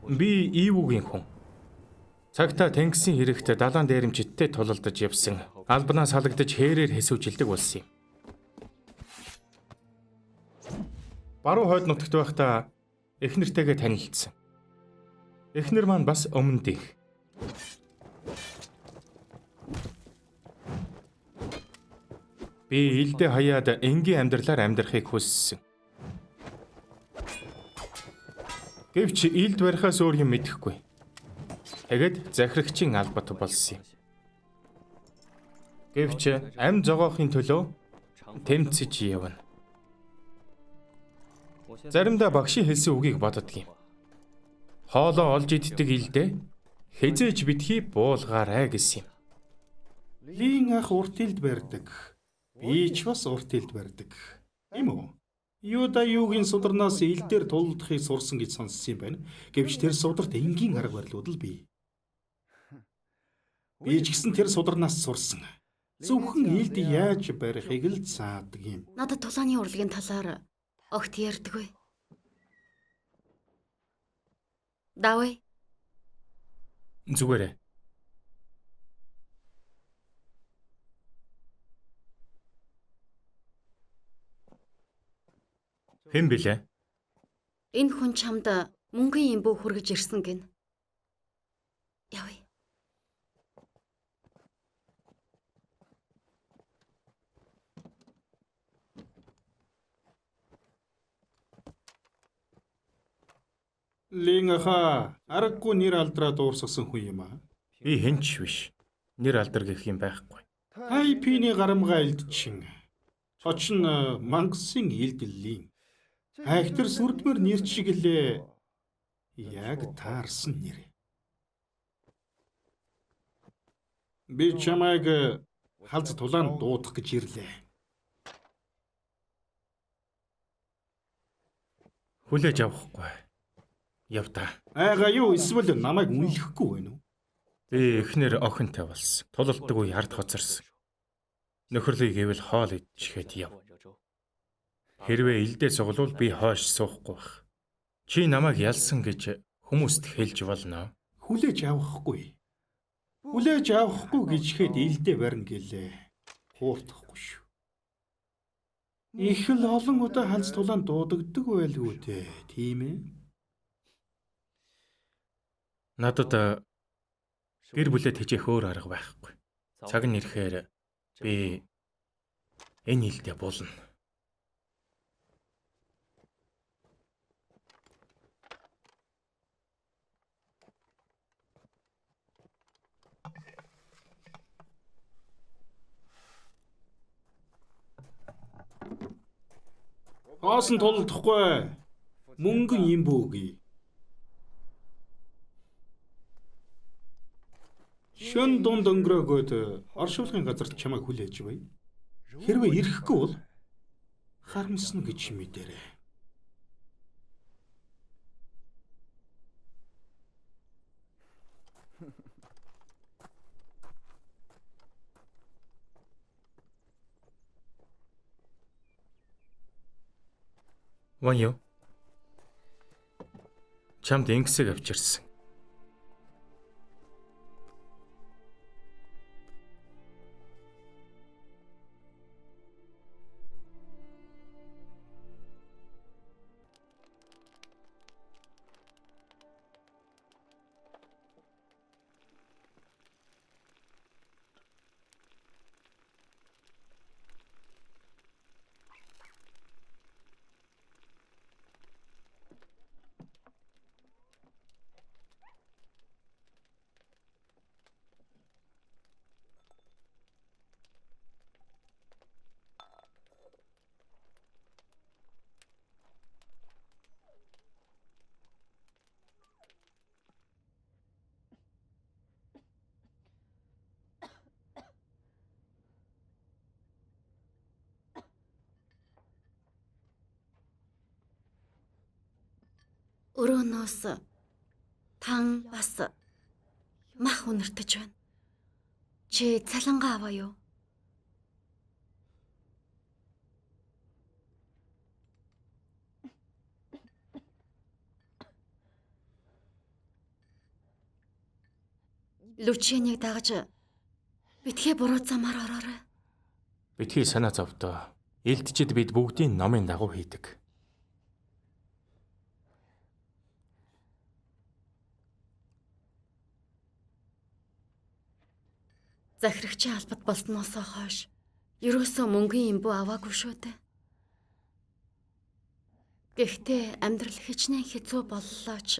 Би Ивүгийн хүн. Цагтаа Тэнгисийн хэрэгт далайн дээрэмчидтэй тулалдаж явсан. Албанаас халагдаж хээрээр хэсүүжилдэг болсон юм. Баруун хойд нутагт байхдаа эхнэртэйгээ танилцсан. Эхнэр маань бас өмнө дэх. Би илдээ хаяад энгийн амьдралаар амьдрахыг хүссэн. Гэвч илд барихаас өөр юм мэдэхгүй. Тэгээд захирагчийн албат болсон юм. Гэвч амь зогоохын төлөө тэмцэж явна. Заримдаа багшийн хэлсэн үгийг боддог юм. Хоолоо олж иддэг илдээ хэзээ ч битгий буулгаарай гэсэн юм. Лин ах урт илд барьдаг. Би ч бас урт илд барьдаг. Тийм үү? Юда юугийн сударнаас ил дээр тулалдахыг сурсан гэж сонссон юм байна. Гэвч тэр сударт энгийн арга барилууд л бий. Би ч гэсэн тэр сударнаас сурсан. Зөвхөн илд яаж барихыг л заадаг юм. Надад тулааны урлагийн талаар огт ярьдаггүй. Давай. Зүгээрээ. Хэн билээ? Энэ хүн чамд мөнгөний имбүү хүргэж ирсэн гин. Явъя. Лин аха аргагүй нэр алдраа дуурсгасан хүн юм аа. Би хэн ч биш. Нэр алдар гэх юм байхгүй. Тайпины гарамгаа илдчин. Цочин мангасан илд лин. Айхтар сүрдмөр нэр чиг лээ. Яг таарсан нэр. Би чамайг халз тулаанд дуудах гэж ирлээ. Хүлээж авахгүй. Яв та. Айгаа юу эсвэл намайг үнэлэхгүй байна уу? Би эхнэр охинтой болсон. Тулалддаг үе ард хоцорсон. Нөхөрлөе гэвэл хоол идчихэд яв. Хэрвээ илдээ суглуул би хойш суухгүй байх. Чи намайг ялсан гэж хүмүүст хэлж болно. Хүлээж авахгүй. Хүлээж авахгүй гэж хэд илдээ барина гэлээ. Хууртахгүй шүү. Их л олон удаа халз тулаанд дуудагддаг байлгүй дээ, тийм ээ? Надад гэр бүлээ тэжээх өөр арга байхгүй. Цаг нь ирэхээр би энэ илдээ булна. Хоосон тулалдахгүй. Мөнгөн юм бөөгүй. Шөн дунд өнгөрөөгөөд оршуулгын газарт чамайг хүлээж бай. Хэрвээ ирэхгүй бол харамсна гэж мэдээрэй. Ван юу? Чамд ингэсэг авчирсан. Өрөөнөөс тан бас мах үнэртэж байна. Чи цалингаа аваа юу? Лүченийг дагаж битгий буруу замаар ороорой. Битгий санаа зовдоо. Илдчид бид бүгдийн номын дагуу хийдэг. Захирагчийн албат болсноосоо хойш ерөөсөө мөнгөний имбүү аваагүй шүү дээ. Гэхдээ амьдрал хичнээн хэцүү боллоо ч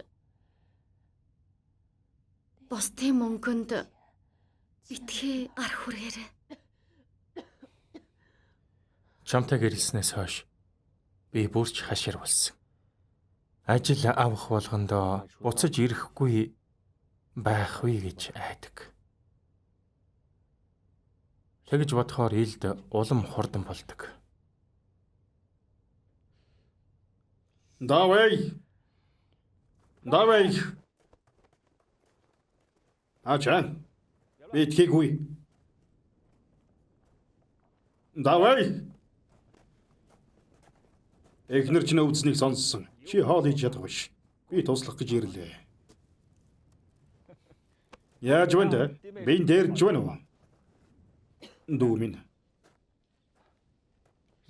бусдын мөнгөнд битгий гар хүргээрэй. Чамтай гэрэлснээс хойш би бүрч хашир болсон. Ажил авах болгондоо буцаж ирэхгүй байх вэ гэж айдаг. Тэгж бодохоор илд улам хурдан болдог. Давай. Давай. Ачаа. Би итгэхгүй. Давай. Эхнэр чинь өвдснийг сонссон. Чи хоол хийж чадах биш. Би туслах гэж ирлээ. Яаж вэ? Би энэ дээрж байна уу? Дүү минь.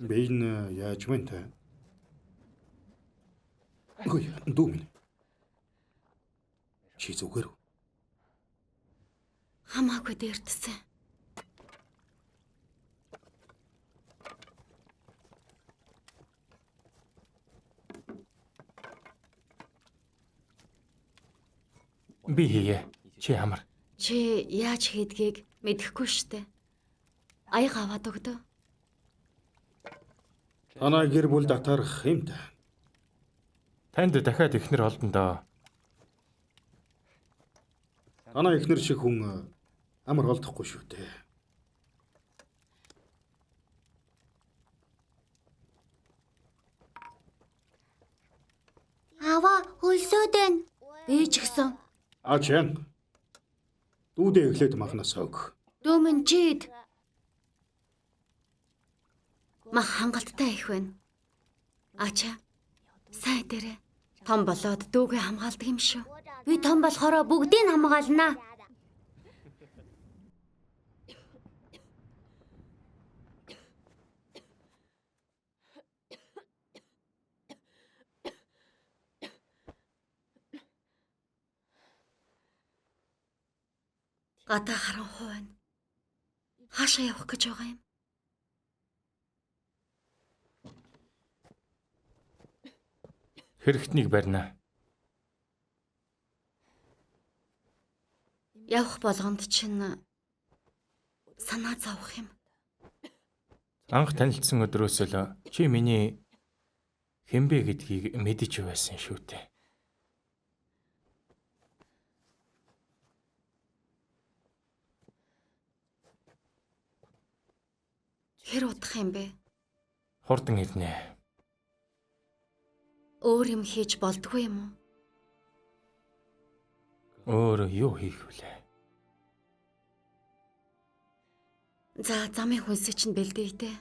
Би энэ яаж вэ? Үгүй, дүү минь. Чи зүгээр үү? Хамаагүй дээрдсэн. Би хийе. Чи амар. Чи яаж хийдгийг мэдэхгүй штэ. Аяг аваад өгдөө. Танай гэр бүл татаарах юм да. Танд дахиад эхнэр олдоно доо. Танай эхнэр шиг хүн амар олдохгүй шүү дээ. Аваа хөлсөөд байна. Би ч гэсэн. Ачаа. Дүүдээ эхлээд махнаас өг. Дүү минь чид. Мах хангалттай их байна. Ачаа. Сайн дээрээ. Том болоод дүүгээ хамгаалдаг юм шүү. Би том болохоро бүгдийг хамгаалнаа. Гадаа харанхуй байна. Хаашаа явах гэж байгаа юм? Хэрэгтнийг барина. Явах болгонд чинь санаа зовох юм. Анх танилцсан өдрөөс л чи миний хэн бэ гэдгийг мэдэж байсан шүү дээ. Хэр удах юм бэ? Хурдан ирнэ. Өөр юм хийж болдгүй юм уу? Өөр юу хийх вүлээ? За замын хүнсээ чинь бэлдээе дээ.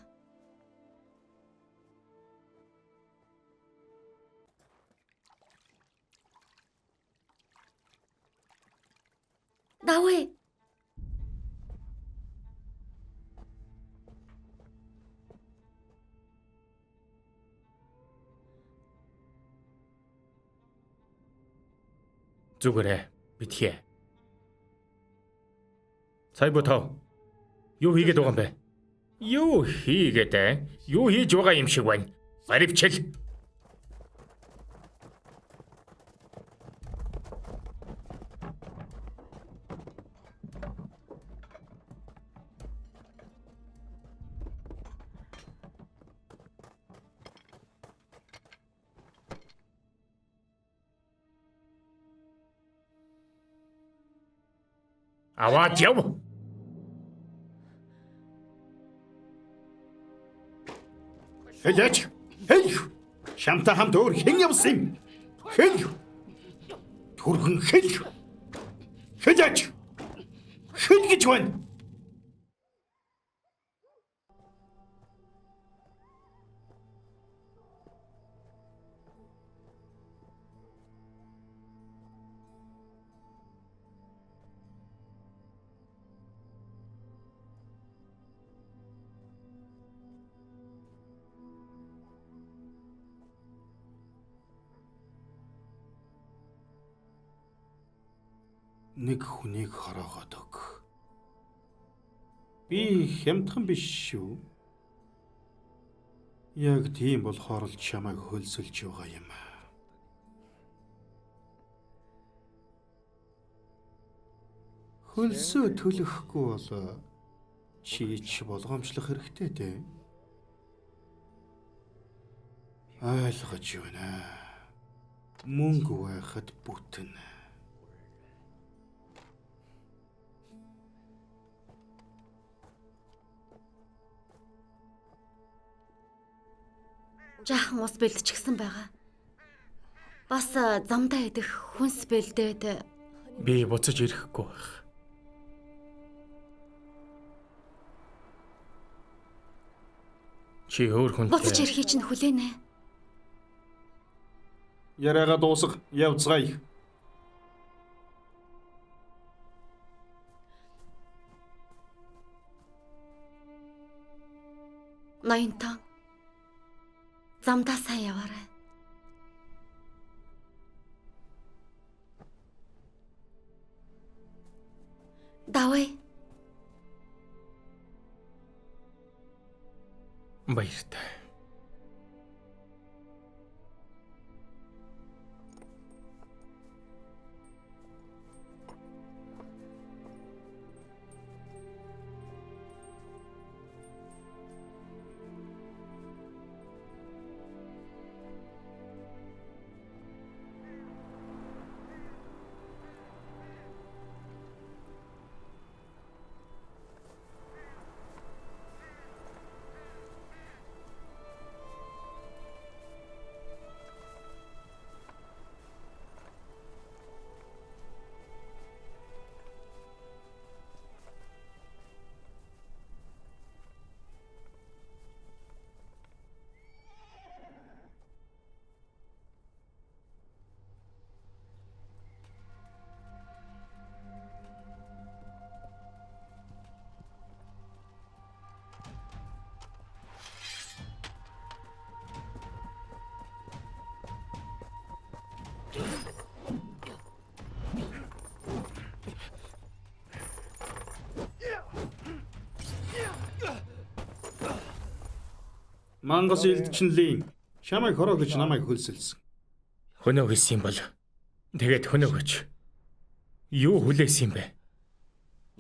Давай. Зүгээрээ битгий. Цайбуу тав. Юу хийгээд байгаа юм бэ? Юу хийгээд ээ? Юу хийж байгаа юм шиг байна? Баривчил. Аваад яв. Хэлээч. Хэл. Шамтай хамт өөр хэн явсан юм? Хэл. Түргэн хэл. Хэлээч. Хэл гэж байна. Нэг хүнийг хороогоод өг. Би хямдхан биш шүү. Яг тийм болохоор л чамайг хөлсөлж байгаа юм. Хөлсөө төлөхгүй бол чи ч болгоомжлох хэрэгтэй дээ. Ойлгож байна. Мөнгө байхад бүтэн. Жаахан ус бэлдчихсэн байгаа. Бас замдаа идэх хүнс бэлдээд би буцаж ирэхгүй байх. Чи өөр хүнтэй буцаж ирэхийг чинь хүлээнэ. Яриагаа дуусга, явцгаая. Ноёнтон. Замдаа сайн яваарай. Давай. Баяртай. Мангас илдчинлийн чамайг хороо гэж намайг хөлсөлсөн. Хөнөө хийсэн юм бол тэгээд хөнөөгөч юу хүлээсэн юм бэ?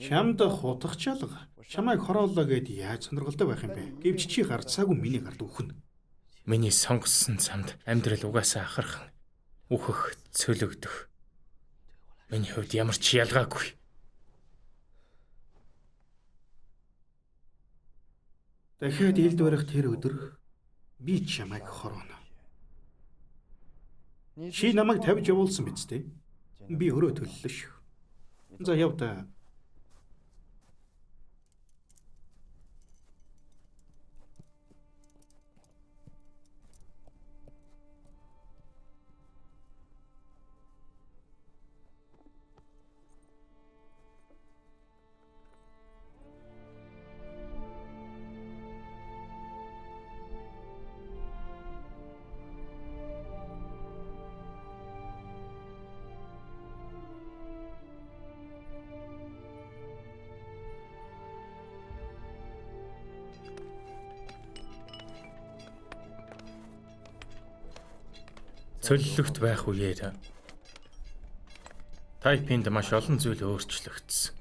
Чамд хутгачаалга. Чамайг хорооллоо гэд яаж сонирхолтой байх юм бэ? Гэвч чи гарцаагүй миний гард үхнэ. Миний сонгосон замд амьдрал угаасаа ахархан үхэх, цөлөгдөх. Миний хувьд ямар ч ялгаагүй. Дахиад илд барих тэр өдөр би чамайг хорооно. Чи намайг тавьж явуулсан биз дээ? Би өрөө төллөө шүү. За яв та. Цөллөгт байх үеэр Тайпинд маш олон зүйл өөрчлөгдсөн.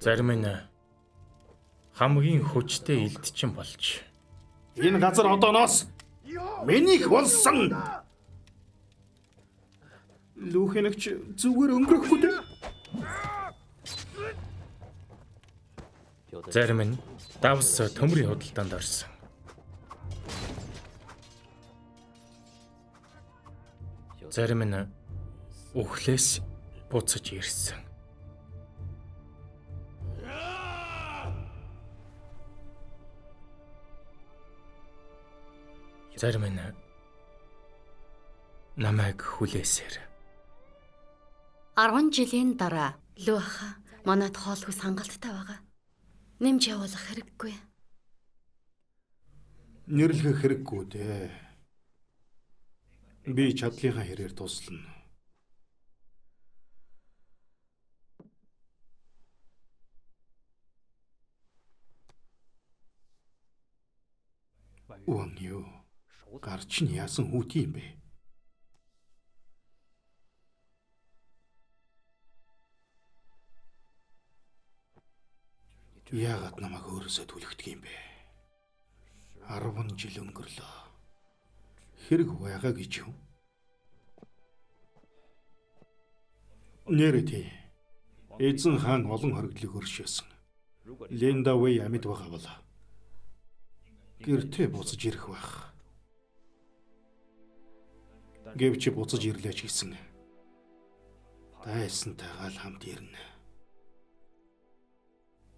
Зарим нь хамгийн хүчтэй илдчин болж энэ газар одооноос минийх болсон. Лүүхэнэгч зүгээр өнгөрөхгүй дээ. Зарим нь давс төмрийн худалдаанд орсон. Зарим нь үхлээс буцаж ирсэн. Зарим нь намайг хүлээсээр. 10 жилийн дараа лүү аха манад хоол хүс хангалттай байгаа. Нэмж явуулах хэрэггүй. Нэрлэх хэрэггүй дээ. Би чадлынхаа хэрээр туслана. Ван юу? Гар чинь яасан хүүти юм бэ? Яагаад намайг өөрөөсөө түлхдэг юм бэ? 10 жил өнгөрлөө. Хэрэг байгаа гэж юм? Нэрээ тий. Эзэн хаан олон хоригдлыг өршөөсөн. Линда Вэй амьд байгаа бол гэртээ буцаж ирэх байх. Гэвч буцаж ирлээ ч гэсэн дайсантайгаа л хамт ирнэ.